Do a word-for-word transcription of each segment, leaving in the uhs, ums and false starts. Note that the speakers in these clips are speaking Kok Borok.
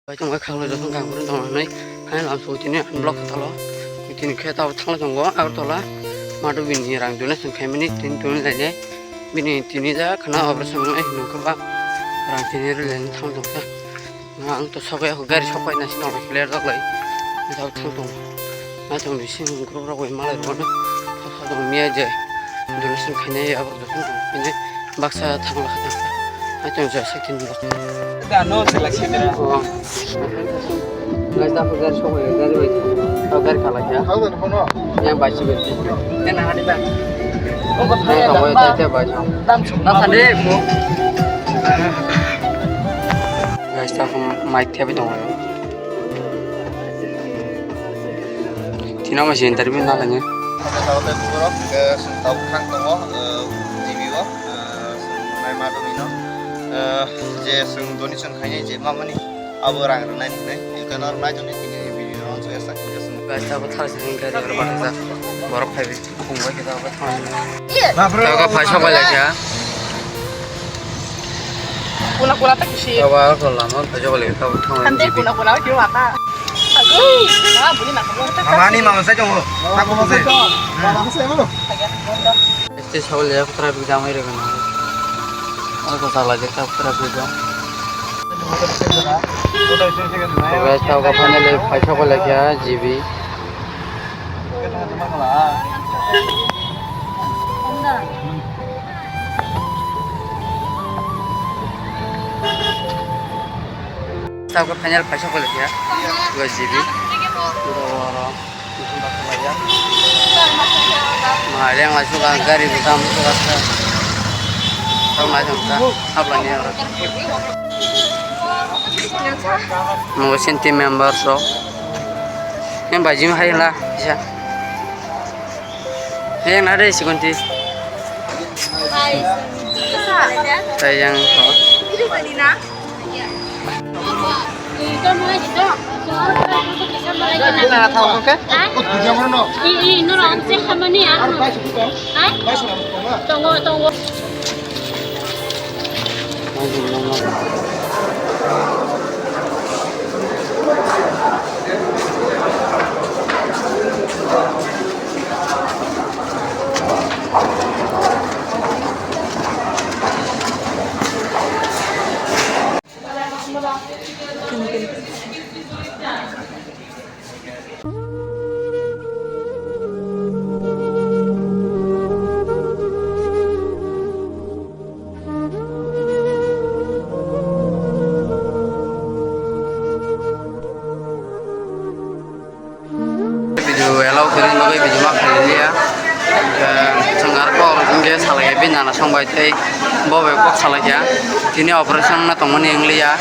Bai tongbai khaklo joto gang bwrwi tongmani. Hai lam song tini unblock talo. Tini khe tabo thangla tongo Agartala. Madu bini rang donation khaimani tini tuni lainai. Bini tini ja khana operation nai nungkha ba rang tini rwlaini thang tongkha. Ang to sokya gari sokpai nasi tong clear jaklai. Jao thang tong. Nai tong bisi group rok bai malai rwno. Tong miya je donation khainai abo donation khainai baksa thangla kha thangkha. Nai tong ja sakini bak. Da no se lak se dra. Oh. Guys, da gari sokpai gari bai. Tao gari khala kya? Yang bai si bai. Yang na hadi ba. Yang tong bai tete bai. Dam sum na sande mo. Guys, ta mic khe tongo. Tino ma si interview na lanya. Tabo tei borok, eh, sung tabuk thang tongo, eh, G B o, eh, sung nai ma tongwi no, eh, je sung donation khainai je mamani abo rang rwnai hinwi, enke no rwnai tongni tini video no sung esak hinke sung. Guys, abo thang sini gari oro baksa borok phaiwi. Tawka phaisa bai laikha. Kuna kuna ta kisi. Tawka ko lama phaisa bai laikha, tawka thang. Ante kuna kuna kyo mata. Agui, ah, buni mata. Amani mama sai tongo. Mama sai tongo. Mama sai tongo. Este sabo le traffic jam oi rega na. Aro ko sala je ta traffic jam. Guys, tawka finally phaisa bai laikha G B. Tawka final phaisa bai laikha. Dua G B. Oro, oro. Ma, yang langsung ka gari butam tu rasa. Tau langsung ka, apa ni orang? Mo sini team member so. Yang baju hai lah, bisa. Yang ada isi kunti. Tayang ho. Tongo, tongo. Video allow kwrwini bagwi video ma khailiya. Chwng arokhe salai bini nana songbai tei bo bai kok salaikha. Tini operation wngna tongmani wngliya.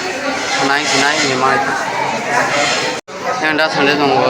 Nai sinai hinwi manwi. Yang da sande tongo.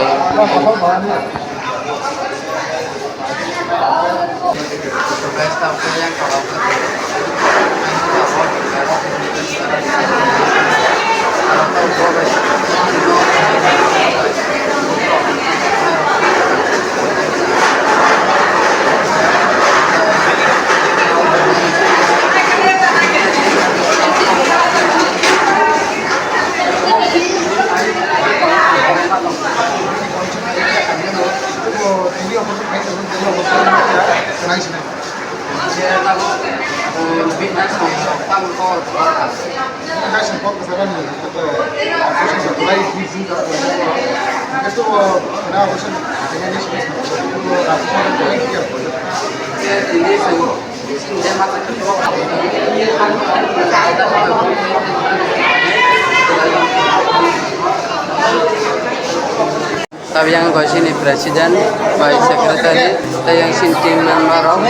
Tabi yang kau sini president, vice secretary, tei yang sini team member rok.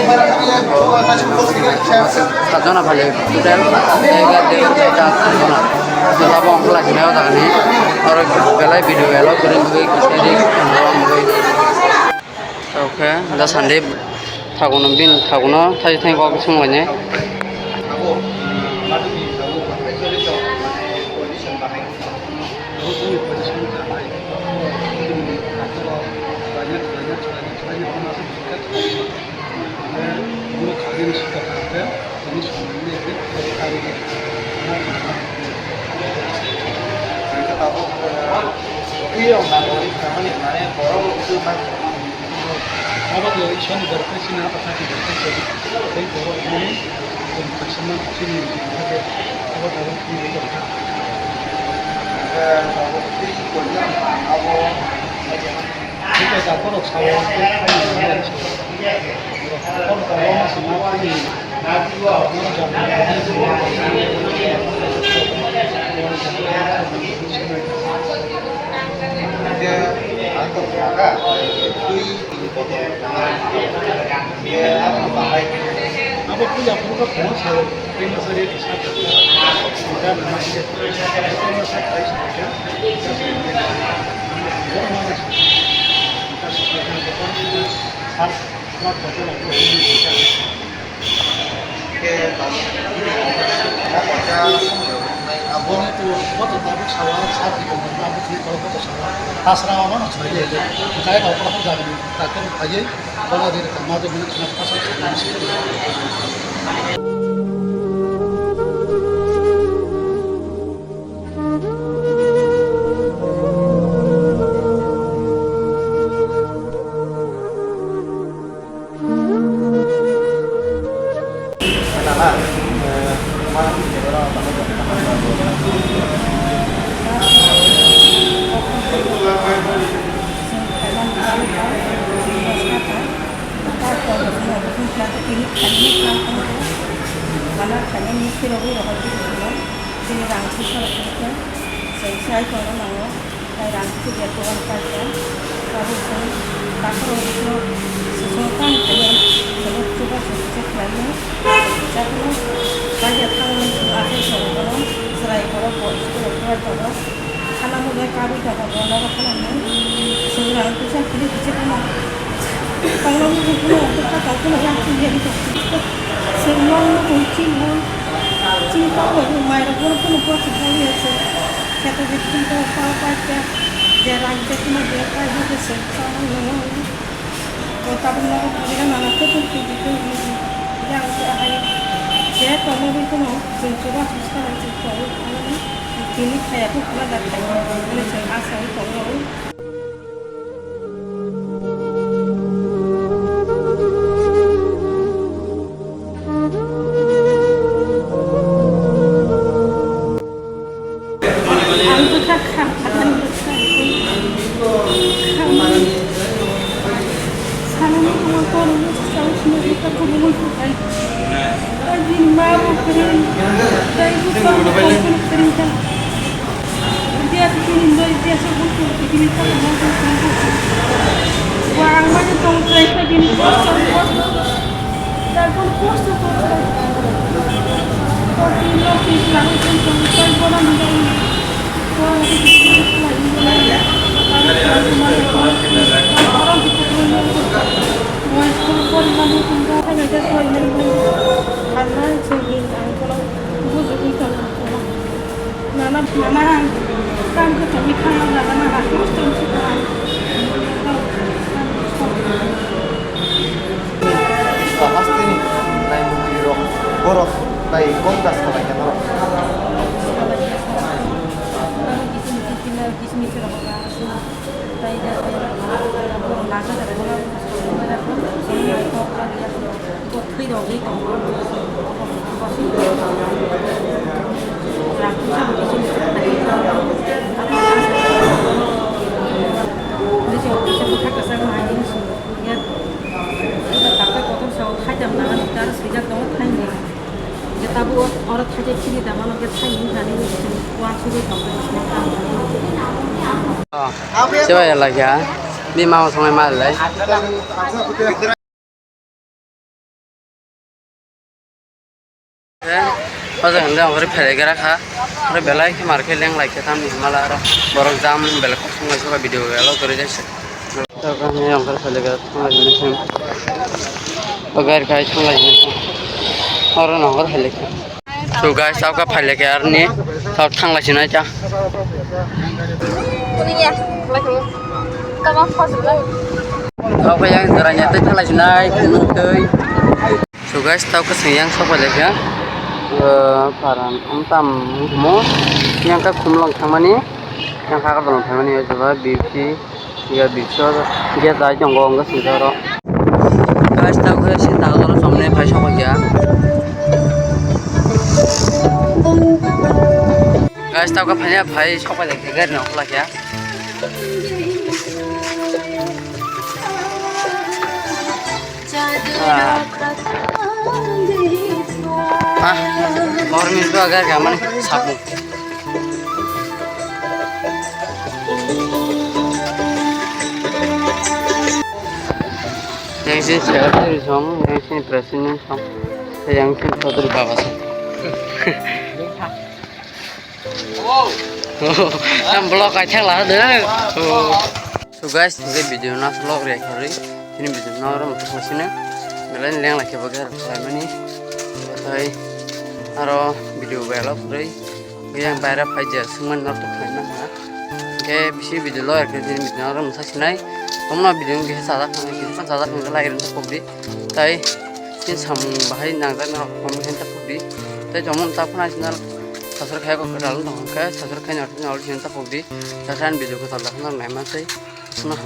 Sajona bhale total egar dega jona. Jota bo ongkha lai sinai o jaga ni. Oro belai video allow kwrwini bagwi kisa ri. Oke, da sande thakuno bin thakuno thai thai kok sung lainai. Abo le Iswrani borok khe sini abo thani borok khe sini. Tei borok mani borok khe sini abo abo khe borok khe. Abo khe borok sao khe. Borok sao ma sini. Abo puja purba kono sao, tei masa rate sa, tei masa price sa. Khe tabuk, abo ni tu koto tabuk sawa, sat ni tongmani tabuk ni tolo koto sawa. Tasra ono no sai de. Kai rok koto jagani, takhir phaiye, bola de tongma de bini khna pasal sai. Chini rang sisa rok phano khe chwng sai tongna nango, tei rang sisa ya dogan paikha. Tabuk chwng takhoro rokno sisongo tang khainai, chwngno chubachu kisa khlainai. Chakhwlwng kaiya thangmani chwng achai tongo bono, chwrai borok bo school o phai tongo. Khana mwnwi karwi tongo bo nogo khana mwnwi. Chwng rang kisa kiri kisa kheno. Tongna mwnwi kheno, bwkha tong kheno, yang chini ya kisa. Chwng nokno tong chini bo. Chini tamo mairok bono phano bwswk boli ya se. Kheto je chini tamo pa pa kya. Je rang je chini je pa je se sama nungo. O tabuk nogo pujina nana khe chini chini je yang se ahai. Je tamo bi kono chini chuba chuska nang chini tamo tamo ni. Chini khaya ko khula da khaya. Ani chini asa ni tamo. Ang bwkha kha, ang bwkha kha. Salani tongma korokno sawi sini bwkha kubui muitu khai. Tei bini ma bo kwrwi, tei bwkha bo tongphuru kwrwi kha. Itihas bini no itihas bo bini kha ma bo tong. Bo ang mani tong chai kha bini kosto, kosto. Tarpor kosto kosto. Kosto no kis lagu tong tong tei bono mudai. Nana, nana, kam ko tumi khana jaga na hasto tumi khana. Hasteni nai mukti rok borok tai kok das khalai khe norok. Sewa ya lagi ha. Ni mau songai mal lai. O jaga hwnde ang ori phailaikha rakha. Oro belai khe mar khe leng lai khe tamni hwnmala oro borok jam belai kosong lai soba video allow kwrwi jai se. Tabuk ang ori phailaikha thang lai jani thang. O gari kai thang lai jani thang. Oro no ori phailaikha. So guys, tabuk phailaikha arni. Tabuk thang lai sinai cha. Tabuk yang jeranya tei thang lai sinai khunu tei. So guys, tao kwchwng yang sok bai laikha. Paran wng tam wngmo yang kha khumlong thangmani. Yang kha kadal phaimani o jaga B P C, ya B P C o gas dai tongo, wngkha swijak rok. Guys, tabuk khe sini dagor somni phai sokphaikha. Guys, tabuk khe phaina phai sokphaikha, gari no khulakha. Ah. Ah, bor min tu agar gaman sabu. Yang sini secretary song, yang sini president song, yang sini Chaudhary Baba song. Tam vlog kaithak la de. So guys, tini video no vlog react kharwi. Tini video no oro motha sini. Belai leng lai khe bo khe khlaimani. Tai aro video vlog kharwi. Yang baira phai je sungman no to khlaimani ha. Ke bisi video lo ekhe tini video no oro motha sinai. Tomno video khe sajak khe sajak khe lai rin to pokdi. Tai tin samung bahai nangjak no comment khe ta pokdi. Tai jomon ta phana sinal sasar khai ko kral no khe sasar khai no no sin ta pokdi. Ta khan video ko ta la no nai ma sai. Suna.